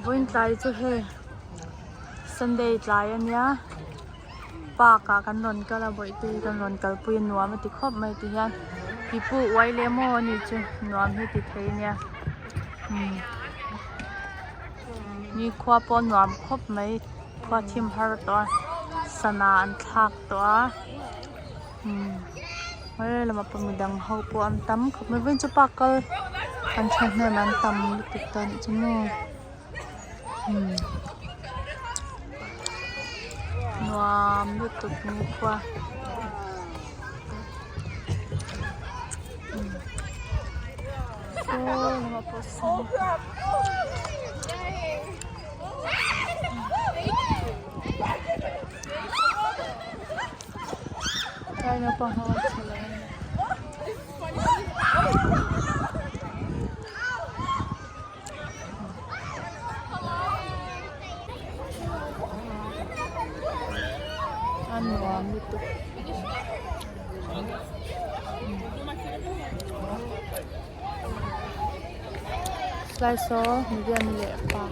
Vawiin tlai chu hei Sunday tlai a nia park ah kan rawn kal a bawihte hi kan rawn kalpui a nuam a ti khawp mai ti hian pipu uai leh maw a nih chu nuam hi ti thei a nia umm ni khua pawh a nuam khawp mai khua thim har tawh a sana an thlak tawh a umm he lamah pawh midang ho pawh an tam khawp mai vawiin chu park kal an thahnem an tam lutuk ta anih chu maw umm nuam lutuk nikhua umm saw lamah pawh sawn. Tlai naupang ho an chhe lo a ni. A nuam lutuk. Tlai saw Miriam leh pa.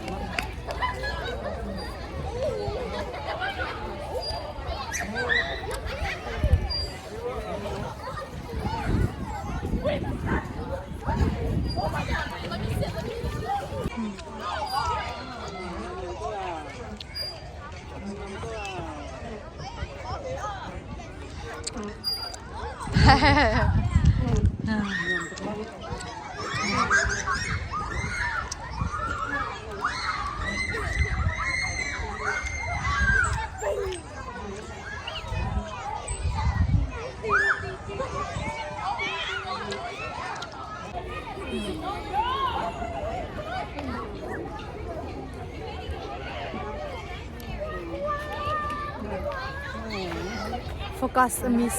Focus a miss.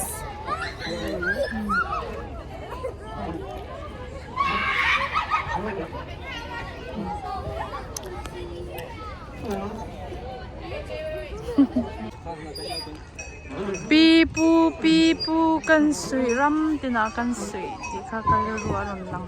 Pi pu pi pu kan suih ram tinah kan suih tih kha ka rilru a rawn lang.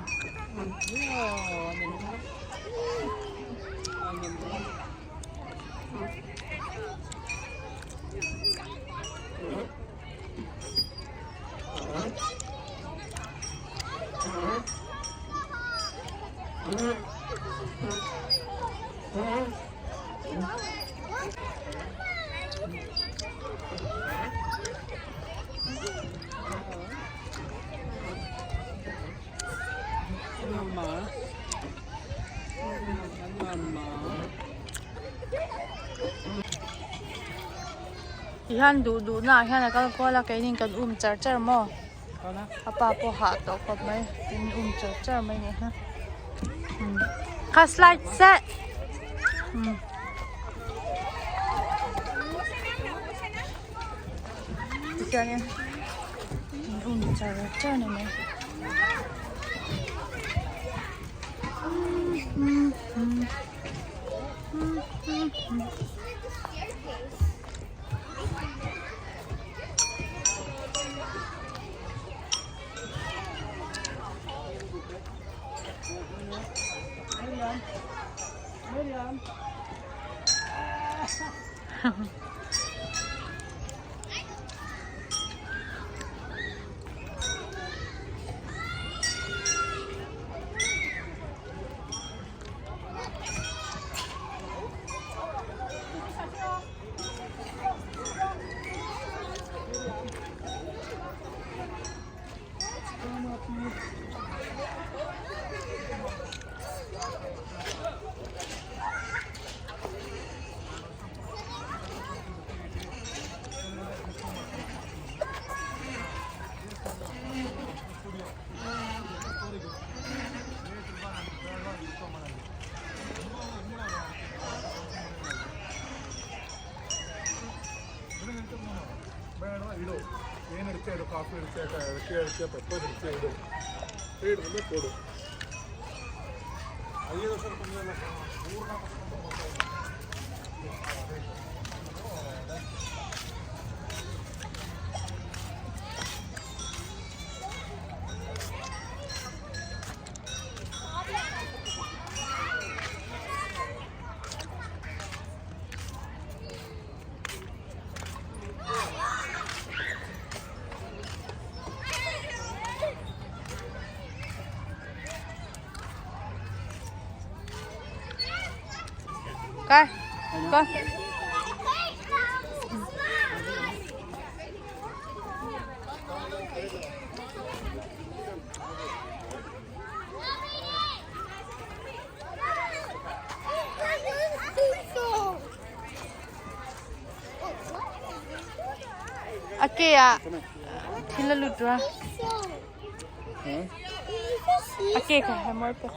Tihian duh duh naah hian a kal kual a keinin kan um char char maw a pa pawh hah tawh khawp mai tin um char char mai nih hi kha slide seh umm. Tichuanin an um char char a ni mai. Kai kai. A ke ah thil a lut rua. A ke kha hammer pe.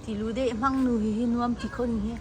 Ti lu deh hmang nu hi hi nuam ti kho ni hi.